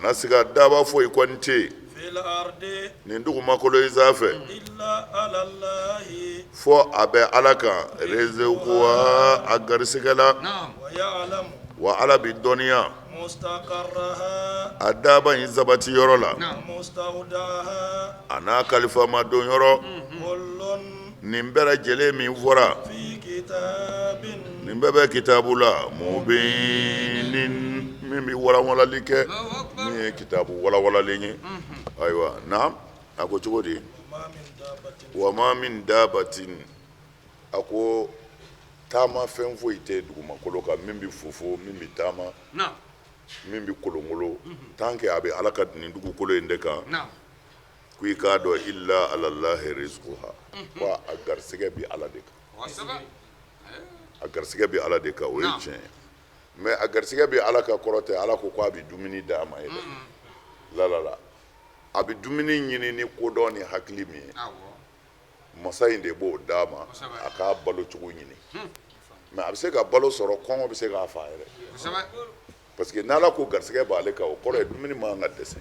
Kana siga, daba foyi kɔni tɛ yen nin dugumakolo in sanfɛ, fɔ a bɛ Ala kan rizikuha, a garisɛgɛ la. Wa Ala bɛ dɔnniya a daba in sabati yɔrɔ la, a n'a kalifama don yɔrɔ. Nin bɛɛ lajɛlen min fɔra, nin bɛɛ bɛ kitabu la mubinin, min bɛ walawalali kɛ, min ye kitabu walawalalen ye. Ayiwa, naam, a ko cogo di? Wa ma min dabatin, a ko taama fɛn foyi tɛ dugumakolo kan min bɛ fofo, min bɛ taama, min bɛ kolonkolon, tant que a bɛ Ala ka nin dugukolo in de kan, ko i k'a dɔn illa alallahi rizquha, ko a garisɛgɛ bɛ Ala de kan. A garisɛgɛ bɛ Ala de kan, o ye tiɲɛ ye. Mais a garisɛgɛ bɛ Ala kan kɔrɔ tɛ Ala ko k'a bɛ dumuni d'a ma ye dɛ. La la la, a bɛ dumuni ɲini ni kodɔn ni hakili min ye, masa in de b'o d'a ma a k'a balo cogo ɲini. Mais a bɛ se ka balo sɔrɔ, kɔngɔ bɛ se k'a fa yɛrɛ, parce que n'Ala ko garisɛgɛ b'ale kan, o kɔrɔ ye dumuni man kan ka dɛsɛ.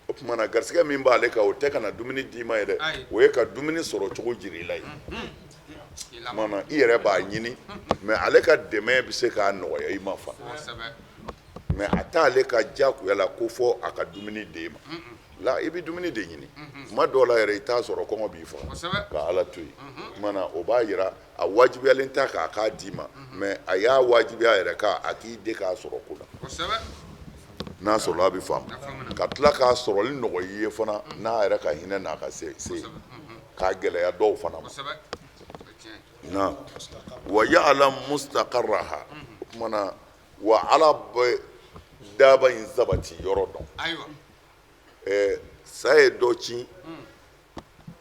O tuma na garisɛgɛ min b'ale kan, o tɛ ka na dumuni d'i ma ye dɛ, o ye ka dumuni sɔrɔ cogo jira i la ye. Tuma na i yɛrɛ b'a ɲini, mais ale ka dɛmɛ bɛ se k'a nɔgɔya i ma fana. Mais a t'ale ka diyagoya la ko fɔ a ka dumuni d'e ma la. I bɛ dumuni de ɲini, tuma dɔw la yɛrɛ i t'a sɔrɔ, kɔngɔ b'i faga ka Ala to yen. Tuma na o b'a jira a wajibiyalen t'a kan a k'a d'i ma, mais a y'a wajibiya yɛrɛ kan a k'i de k'a sɔrɔ ko la, n'a sɔrɔ a bɛ faamu, ka tila k'a sɔrɔli nɔgɔya i ye fana n'a yɛrɛ ka hinɛ n'a ka se ye, k'a gɛlɛya dɔw fana ma. Na wa ya'lam mustaqarraha, o tuma na wa Ala bɛ daba in sabati yɔrɔ dɔn. Sa ye dɔ ci,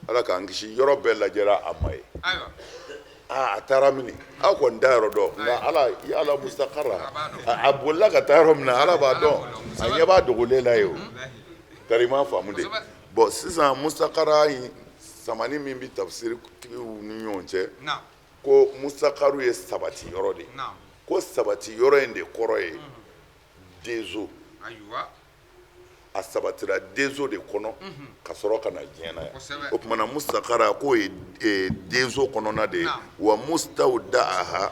Ala k'an kisi, yɔrɔ bɛɛ lajɛra, a ma ye. Aa, a taara mini? Aw kɔni t'a yɔrɔ dɔn, nka Ala ya'lam mustaqarraha, a bolila ka taa yɔrɔ min na, Ala b'a dɔn, a ɲɛ b'a dogolen la yen. O tari i m'a faamu de. Bon, sisan mustaqarra in samani min bɛ tafsiri tigiw ni ɲɔgɔn cɛ, ko mustaqarru ye sabati yɔrɔ de ye, ko sabati yɔrɔ in de kɔrɔ ye denso. A sabatira denso de kɔnɔ ka sɔrɔ ka na diɲɛ na yan. O tuma na mustaqarra k'o ye denso kɔnɔna de ye. Wa mustawda'aha,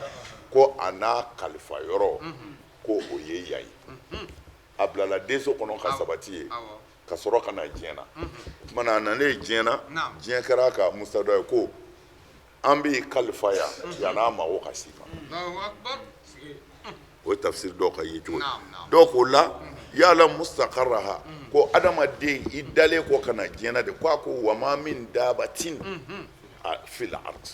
ko a n'a kalifa yɔrɔ, ko o ye yan ye. A bilala denso kɔnɔ ka sabati ye ka sɔrɔ ka na diɲɛ na. O tuma na a nalen diɲɛ na, diɲɛ kɛra a ka mustawda ye, ko an b'i kalifa yan yann'a mago ka s'i ma. O ye tafsiri dɔw ka ye cogo ye. Dɔw ko la ya'lam mustaqarraha, ko adamaden i dalen kɔ ka na diɲɛ na de, ko a ko wa ma min dabatin fil ard.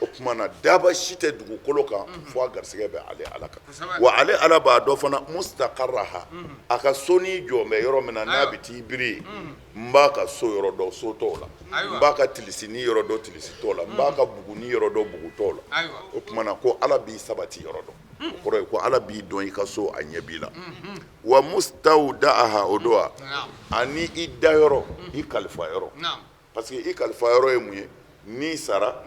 O tuma na daba si tɛ dugukolo kan fo a garisɛgɛ bɛ ale Ala kan. Wa ale Ala b'a dɔn fana mustaqarraha, a ka soni jɔ bɛ yɔrɔ min na n'a bɛ t'i biri. N b'a ka so yɔrɔ dɔn so tɔw la, n b'a ka tilisinin yɔrɔ dɔn tilisi tɔw la, n b'a ka bugunin yɔrɔ dɔn bugu tɔw la. O tuma na ko Ala b'i sabati yɔrɔ dɔn, o kɔrɔ ye ko Ala b'i dɔn i ka so, a ɲɛ b'i la. Wa mustawda'aha, o don wa ani i da yɔrɔ, i kalifa yɔrɔ, parce que i kalifa yɔrɔ ye mun ye? N'i sara,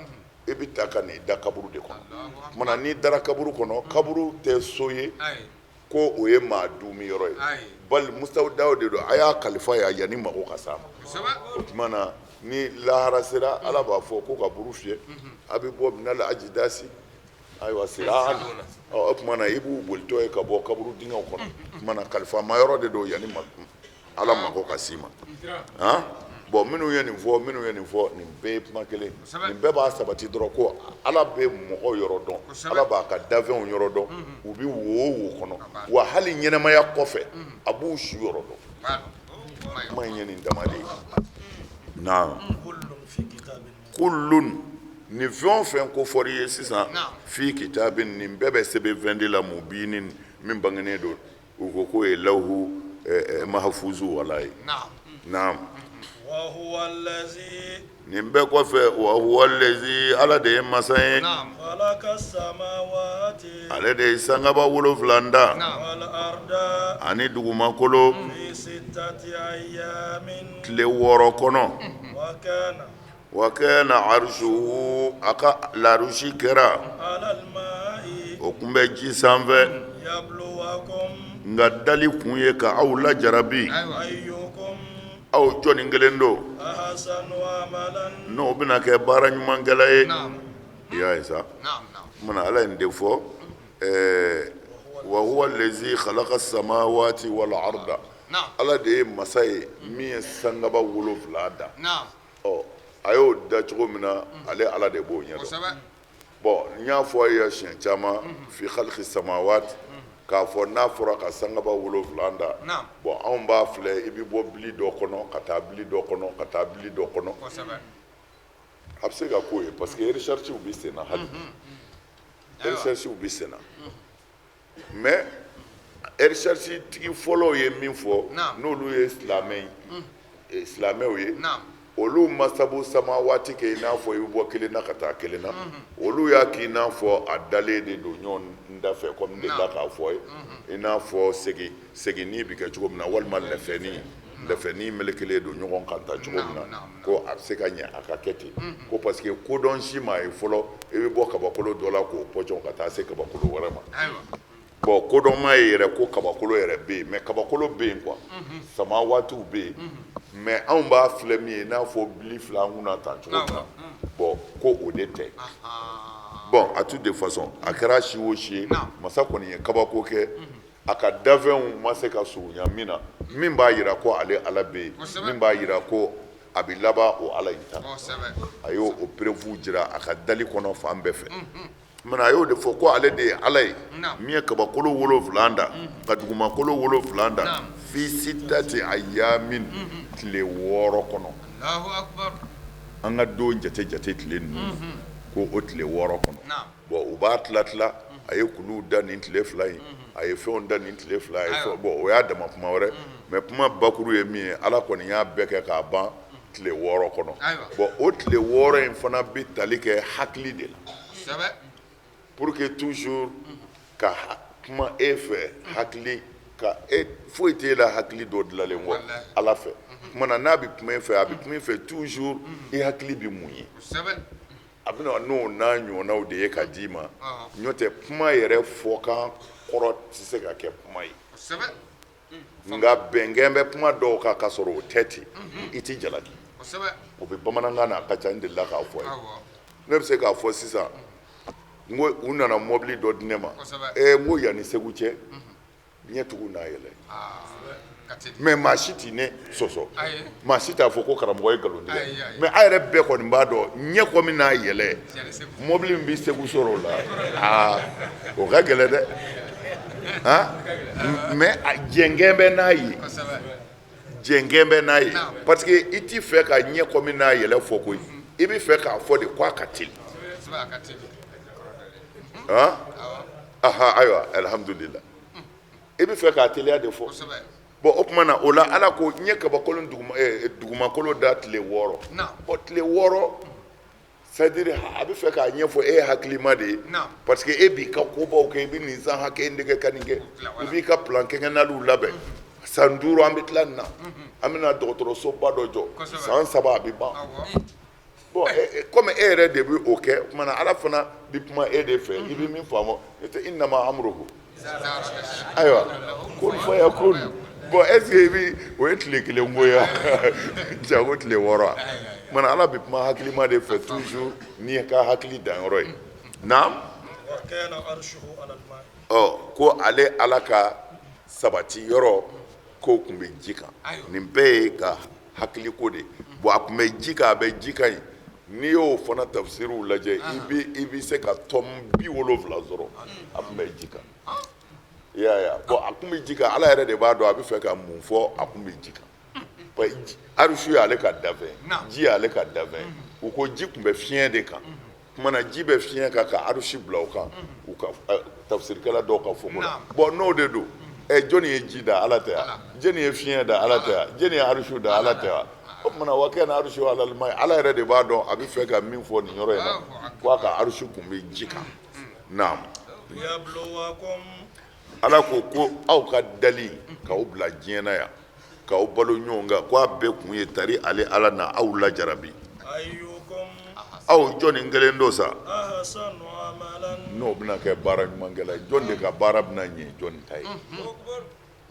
i bɛ taa ka n'i da kaburu de kɔnɔ. O tuma na n'i dara kaburu kɔnɔ, kaburu tɛ so ye ko o ye maa duumi yɔrɔ ye, bali mustawdaw de don, a y'a kalifa yan yanni mago ka s'a ma. O tuma na ni lahara sera, Ala b'a fɔ ko ka buru fiyɛ, a bɛ bɔ minal ajdasi, ayiwa, sira. O tuma na i b'u bolitɔ ye ka bɔ kaburu dingɛw kɔnɔ. O tuma na kalifama yɔrɔ de don yanni Ala mako ka s'i ma. Bon, minnu ye nin fɔ, minnu ye nin fɔ, nin bɛɛ ye kuma kelen. Nin bɛɛ b'a sabati dɔrɔn ko Ala bɛ mɔgɔw yɔrɔ dɔn, Ala b'a ka dafɛnw yɔrɔ dɔn, u bɛ wo o wo kɔnɔ, wa hali ɲɛnamaya kɔfɛ a b'u su yɔrɔ dɔn. Kuma in ye nin dama de ye. Naam, kullun, nin fɛn o fɛn ko fɔr'i ye sisan, fi kitabin, nin bɛɛ bɛ sɛbɛn fɛn de la, mubinin, min bangenen don. U ko k'o ye lawhu mahafuzu wala ye. Naam, nin bɛɛ kɔfɛ, wa huwa lezi, Ala de ye masa ye, ale de ye sankaba 7 da ani dugumakolo tile 6 kɔnɔ. Wa kana arsuhu, a ka larusi kɛra o tun bɛ ji sanfɛ. Nka dali kun ye ka aw lajarabi. Aw jɔnni kelen don n'o bɛna kɛ baara ɲumankɛla ye. I y'a ye sa, mana Ala ye nin de fɔ wa huwa lezi khalaqa samawati wal arda. Ala de ye masa ye min ye sankaba 7 da. Ɔ, a y'o da cogo min na, ale Ala de b'o ɲɛdɔn. Bon, n y'a fɔ a ye siɲɛ caman fi khalqi samawati, k'a fɔ n'a fɔra ka sankaba 7 da, bon, anw b'a filɛ i bɛ bɔ bili dɔ kɔnɔ ka taa bili dɔ kɔnɔ ka taa bili dɔ kɔnɔ. A bɛ se ka k'o ye parce que recherche bɛ sen na hali bi, recherche bɛ sen na. Mais recherche tigi fɔlɔw ye min fɔ, n'olu ye silamɛ ye, silamɛw ye, olu ma sabu samawati kɛ i n'a fɔ i bɛ bɔ kelen na ka taa kelen na. Olu y'a k'i n'a fɔ a dalen de don ɲɔgɔn da fɛ, comme n delila k'a fɔ ye, i n'a fɔ seginni bɛ kɛ cogo min na, walima lɛfɛni lɛfɛni melekelen don ɲɔgɔn kan ta cogo min na, ko a bɛ se ka ɲɛ a ka kɛ ten, ko parce que kodɔn si m'a ye fɔlɔ i bɛ bɔ kabakolo dɔ la k'o pɔcɔn ka taa se kabakolo wɛrɛ ma. Bon, kodɔn m'a ye yɛrɛ ko kabakolo yɛrɛ bɛ yen, mais kabakolo bɛ yen quoi, samawatiw bɛ yen, mais anw b'a filɛ min ye i n'a fɔ bili filɛ an kunna tan cogo min na, bon, ko o de tɛ. Bon, à toute de façon, a kɛra si o si ye, masa kɔni ye kabako kɛ a ka dafɛnw ma se ka surunya min na, min b'a jira ko ale Ala bɛ yen, min b'a jira ko a bɛ laban o Ala in ta. A y'o o preuve jira a ka dali kɔnɔ fan bɛɛ fɛ. Mana a y'o de fɔ ko ale de ye Ala ye min ye kabakolo 7 da, ka dugumakolo 7 da, fi sitati ayamin, tile 6 kɔnɔ. An ka don jate jate tile ninnu ko o tile 6 kɔnɔ. Bon, u b'a tila tila, a ye kuluw da nin tile 2 in, a ye fɛnw da nin tile 2, a ye fɛn. Bon, o y'a dama kuma wɛrɛ, mais kuma bakuru ye min ye, Ala kɔni y'a bɛɛ kɛ k'a ban tile 6 kɔnɔ. Bon, o tile 6 in fana bɛ tali kɛ hakili de la, pour que toujours ka kuma e fɛ, hakili ka e foyi t'e la hakili dɔ dilanlen kɔ Ala fɛ. Kuma na n'a bɛ kuma e fɛ, a bɛ kuma e fɛ toujours i hakili bɛ mun ye, a bɛna n'o n'a ɲɔgɔnnaw de ye ka d'i ma. N'o tɛ, kuma yɛrɛ fɔkan kɔrɔ tɛ se ka kɛ kuma ye, nka bɛnkɛn bɛ kuma dɔw kan ka sɔrɔ o tɛ ten, i tɛ jalaki. O bɛ bamanankan na, a ka ca, n delila k'a fɔ ye. Ne bɛ se k'a fɔ sisan, n ko u nana mɔbili dɔ di ne ma, n ko yanni Segu cɛ, ɲɛ tugu n'a yɛlɛ. Mais maa si tɛ ne sɔsɔ, maa si t'a fɔ ko karamɔgɔ ye nkalon tigɛ. Mais a yɛrɛ bɛɛ kɔni b'a dɔn ɲɛ kɔmi n'a yɛlɛ, mɔbili min bɛ Segu sɔrɔ o la, aa, o ka gɛlɛn dɛ. Mais jɛnkɛn bɛ n'a ye, jɛnkɛn bɛ n'a ye, parce que i t'i fɛ ka ɲɛ kɔmi n'a yɛlɛ fɔ koyi, i bɛ fɛ k'a fɔ de ko a ka teli. Ayiwa, alihamudulila, i bɛ fɛ k'a teliya de fɔ. Bon, o tuma na o la, Ala ko n ye kabakolo dugumakolo da tile 6. Bon, tile 6, c'est à dire a bɛ fɛ k'a ɲɛfɔ e ye hakilima de ye, parce que e b'i ka kobaw kɛ, i bɛ nin san hakɛ in de kɛ ka nin kɛ, i b'i ka plan quinquennal labɛn, san 5 an bɛ tila nin na, an bɛna dɔgɔtɔrɔsoba dɔ jɔ, san 3 a bɛ ban. Bon, comme e yɛrɛ de bɛ o kɛ, o tuma na Ala fana bɛ kuma e de fɛ, i bɛ min faamu, innama amruhu, ayiwa, kun fayakun. Bon, est ce que i bɛ o ye tile 1 ko ye janko tile 6? Tuma na Ala bɛ kuma hakilima de fɛ toujours n'i ka hakili danyɔrɔ ye. Naam. Ɔ, ko ale Ala ka sabati yɔrɔ k'o tun bɛ ji kan. Nin bɛɛ ye ka hakili ko de. Bon, a tun bɛ ji kan, a bɛ ji kan yen. N'i y'o fana tafsiriw lajɛ, i bɛ se ka tɔn 70 sɔrɔ. A tun bɛ ji kan, i y'a ye. Bon, a tun bɛ ji kan, Ala yɛrɛ de b'a dɔn a bɛ fɛ ka mun fɔ. A tun bɛ ji kan, arusu y'ale ka dafɛn, ji y'ale ka dafɛn. U ko ji tun bɛ fiɲɛ de kan. Tuma na ji bɛ fiɲɛ kan ka arusi bila o kan, u ka tafsirikɛla dɔw ka fɔ ko la. Bon, n'o de don, jɔnni ye ji da? Ala tɛ wa? Jɔnni ye fiɲɛ da? Ala tɛ wa? Jɔnni ye arusu da? Ala tɛ wa? O tuma na wa kana arusu alal ma, Ala yɛrɛ de b'a dɔn a bɛ fɛ ka min fɔ nin yɔrɔ in na, ko a ka arusu tun bɛ ji kan. Naam. Ala ko ko aw ka dali k'aw bila diɲɛ na yan, k'aw balo ɲɔgɔn kan, ko a bɛɛ kun ye tari ale Ala na aw lajarabi. Aw jɔnni kelen don sa n'o bɛna kɛ baara ɲumankɛla ye? Jɔn de ka baara bɛna ɲɛ jɔnni ta ye?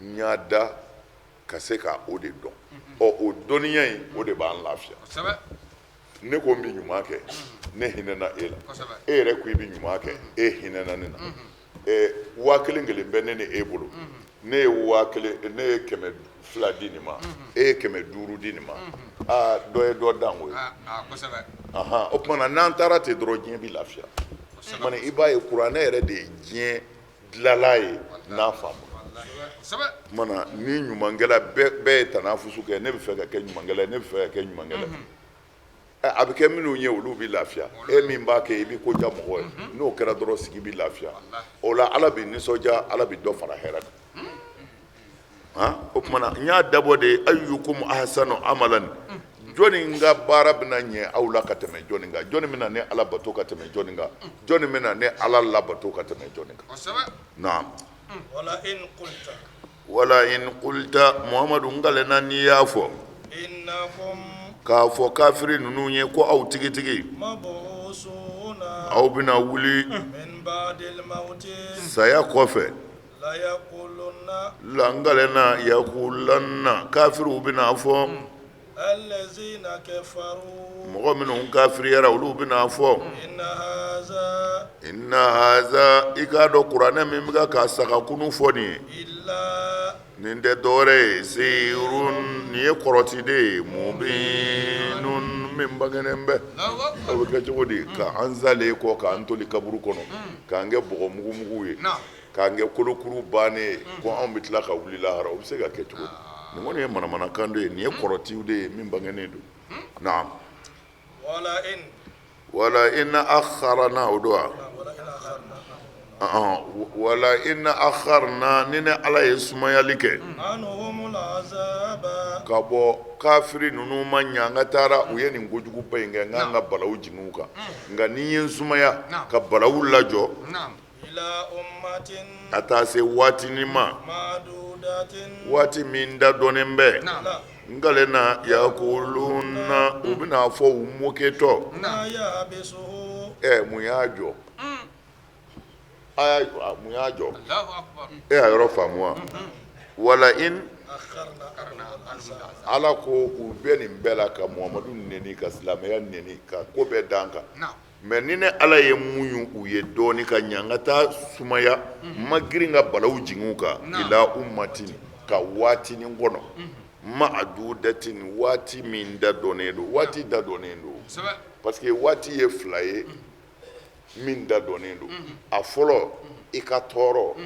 N y'a da ka se ka o de dɔn. Ɔ, o dɔnniya in, o de b'an lafiya. Ne ko n bɛ ɲuman kɛ, ne hinɛna e la. E yɛrɛ ko i bɛ ɲuman kɛ, e hinɛna ne na. 1000 kelen bɛ ne ni e bolo. Ne ye 1000, ne ye 200 di nin ma, e ye 500 di nin ma. Aa, dɔ ye dɔ dan koyi. O tuma na n'an taara ten dɔrɔn, diɲɛ bɛ lafiya. O tuma na i b'a ye, kuranɛ yɛrɛ de ye diɲɛ dilala ye n'a faamu. O tuma na ni ɲumankɛla bɛɛ ye tanafusu kɛ, ne bɛ fɛ ka kɛ ɲumankɛla ye, ne bɛ fɛ ka kɛ ɲumankɛla ye, a bɛ kɛ minnu ye, olu bɛ lafiya. E min b'a kɛ, i bɛ ko diya mɔgɔ ye. N'o kɛra dɔrɔn, sigi bɛ lafiya. O la Ala bɛ nisɔndiya, Ala bɛ dɔ fara hɛrɛ kan. Han, o tuma na n y'a dabɔ de ayyukum ahsanu amalan, jɔnni ka baara bɛna ɲɛ aw la ka tɛmɛ jɔnni kan, jɔnni bɛna ne Ala bato ka tɛmɛ jɔnni kan, jɔnni bɛna ne Ala labato ka tɛmɛ jɔnni kan. Naam. Wala in qulta. Wala in qulta, Muhamadu, n kalenna n'i y'a fɔ k'a fɔ kafiri ninnu ye ko aw tigitigi aw bɛna wuli saya kɔfɛ, la n kalenna yakulanna, kafiriw bɛna a fɔ, mɔgɔ minnu kafiriyara, olu bɛna a fɔ, inna haza, i k'a dɔn kuranɛ min bɛ ka sagakunu fɔ nin ye, nin tɛ dɔwɛrɛ ye, sihirun, nin ye kɔrɔti de ye, mubinun, min bangenen bɛ. O bɛ kɛ cogo di ka an salen kɔ k'an toli kaburu kɔnɔ, k'an kɛ bɔgɔ mugumugu ye, k'an kɛ kolokuru bannen ye, ko anw bɛ tila ka wuli lahara? O bɛ se ka kɛ cogo di? Nin kɔni ye manamanakan de ye, nin ye kɔrɔtiw de ye min bangenen don. Naam. Wala in akharna, o don wa? Wala in akharna, ni ne Ala ye sumayali kɛ ka bɔ kafiri ninnu ma, ɲanga taara u ye nin kojuguba in kɛ, n k'an ka balawu jigin u kan, nka ni n ye n sumaya ka balawu lajɔ ka taa se waatinin ma, waati min da dɔnnen bɛ, n kalenna yakuluna, u bɛna fɔ u moketɔ, ɛ, mun y'a jɔ? A, mun y'a jɔ? E y'a yɔrɔ faamu wa? Wala in, Ala ko u bɛ nin bɛɛ la ka Muhamadu neni, ka silamɛya neni, ka ko bɛɛ d'an kan, mais ni ne Ala ye muɲu u ye dɔɔni ka ɲangata sumaya, ma girin ka balawu jigin u kan, ila umatin, ka waatinin kɔnɔ, ma'adudatin, waati min da dɔnnen don, waati da dɔnnen don, parce que waati ye fila ye min da dɔnnen don. A fɔlɔ, i ka tɔɔrɔ.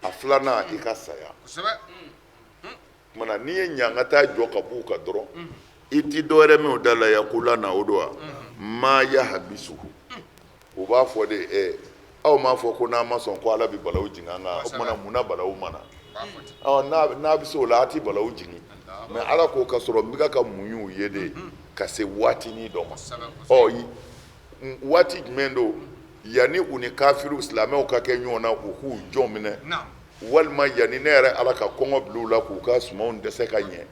A filanan, i ka saya. Tuma na n'i ye ɲangata jɔ ka b'u kan dɔrɔn, i ti dɔwɛrɛ min o da la, yakulana, o don wa? Ma yahabisuhu, u b'a fɔ de, ɛ, aw m'a fɔ ko n'an ma sɔn ko Ala bɛ balawu jigin an kan? O tuma na mun na balawu ma na? Ɔ, n'a bɛ se o la, a ti balawu jigin. Mais Ala ko ka sɔrɔ n bɛ ka muɲu u ye de ka se waatinin dɔ ma. Ɔ, waati jumɛn don? Yanni u ni kafiriw silamɛw ka kɛ ɲɔgɔn na, u k'u jɔn minɛ, walima yanni ne yɛrɛ Ala ka kɔngɔ bila u la k'u ka sumanw dɛsɛ ka ɲɛ,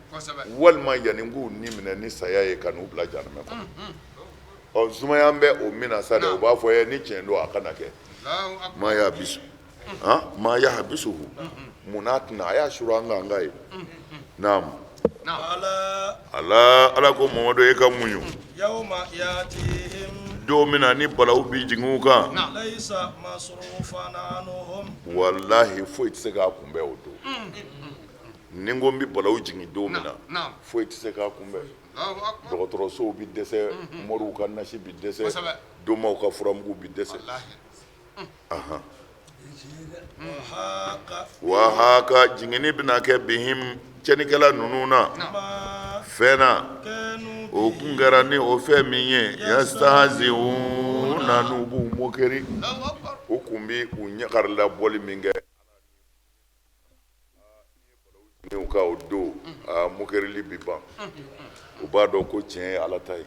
walima yanni n k'u ni minɛ ni saya ye ka n'u bila jahanamɛ kɔnɔ. Ɔ, sumaya bɛ o min na sa dɛ, u b'a fɔ ye ni tiɲɛ don, a kana kɛ. Ma yahbisu, ma yahbisuhu, mun n'a tɛna a y'a suru an kan an ka ye. Naam. Ala, Ala ko Mamadu, e ka muɲu don min na ni balawu bɛ jigin u kan, walahi foyi tɛ se k'a kunbɛn o don. Ni n ko n bɛ balawu jigin don min na, foyi tɛ se k'a kunbɛn. Dɔgɔtɔrɔsow bɛ dɛsɛ, moriw ka nasi bɛ dɛsɛ, domaw ka furamugu bɛ dɛsɛ. Wa haka, jiginni bɛna kɛ, bihim, cɛnnikɛla ninnu na, fɛn na o kun kɛra ni o fɛn min ye, yastahziuna, n'u b'u mokeri, u kun bɛ u ɲagarilabɔli min kɛ u kan o don, a mokerili bi ban, u b'a dɔn ko tiɲɛ ye Ala ta ye.